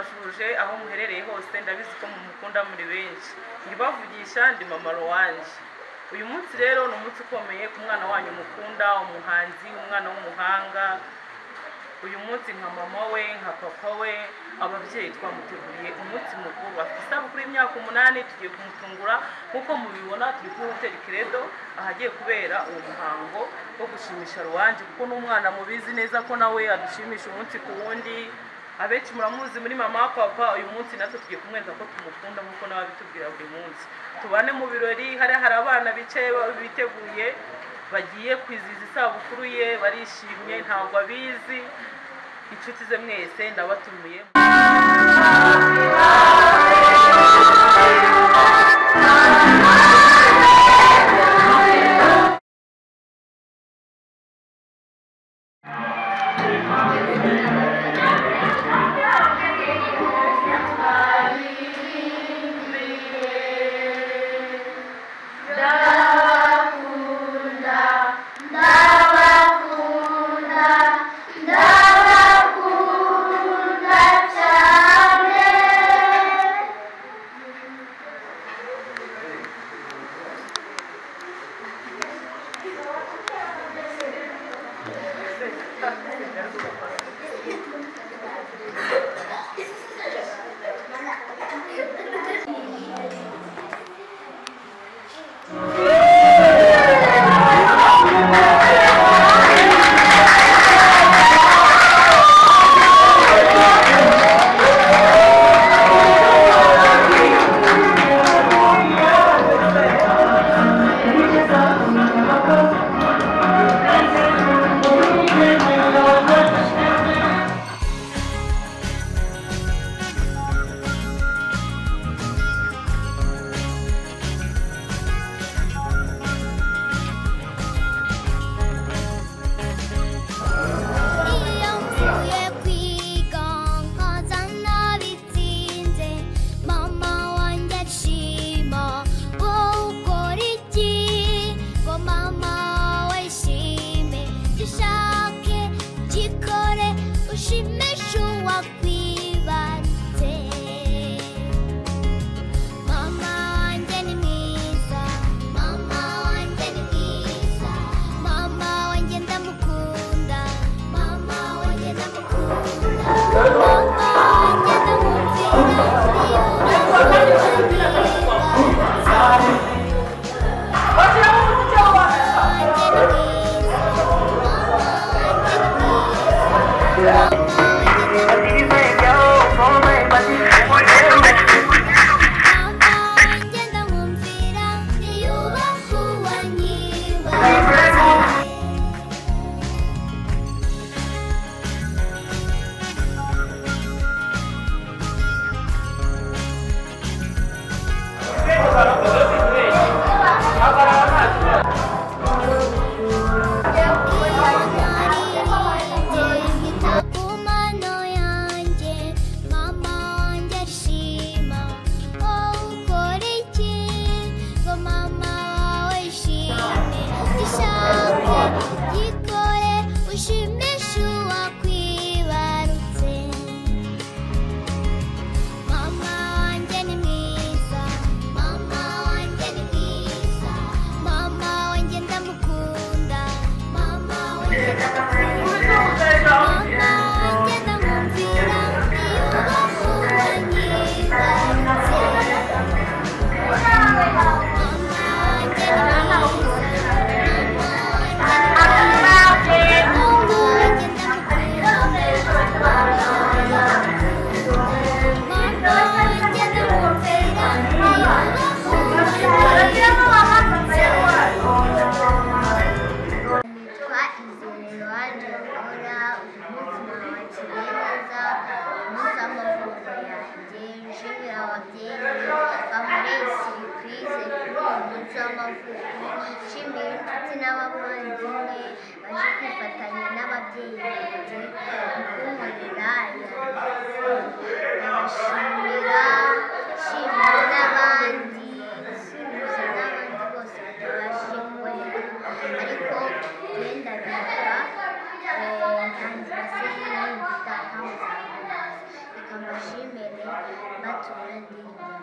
Ndabashuje aho muherereye hose, ndabizi ko mumukunda muri benshi. Ngibavugisha ndi mama Louange. Uyu munsi rero ni umunsi ukomeye ku mwana wanyu mukunda, umuhanzi, umwana w'umuhanga. Uyu munsi nka mama we, nka papa we, ababyeyi twamuteguriye umunsi mukuru. Afite isabukuru y'imyaka 8, tugiye kumutungura nk'uko mubibona. Turi kuri Hoteli Credo ahagiye kubera uwo muhango wo gushimisha Louange, kuko n'umwana mubizi neza ko nawe adushimisha umunsi ku wundi. Abenshi muramuzi muri mama papa. Uyu munsi natwe tugiye kumwereka ko tumukunda nk'uko nawe abitubwira buri munsi. Tubane mu birori, hari abana bicaye biteguye bagiye kwizihiza isabukuru ye, barishimye ntabwo abizi. Inshuti ze mwese ndabatumiye. Reka mbashimire. Tubahe indirimbo.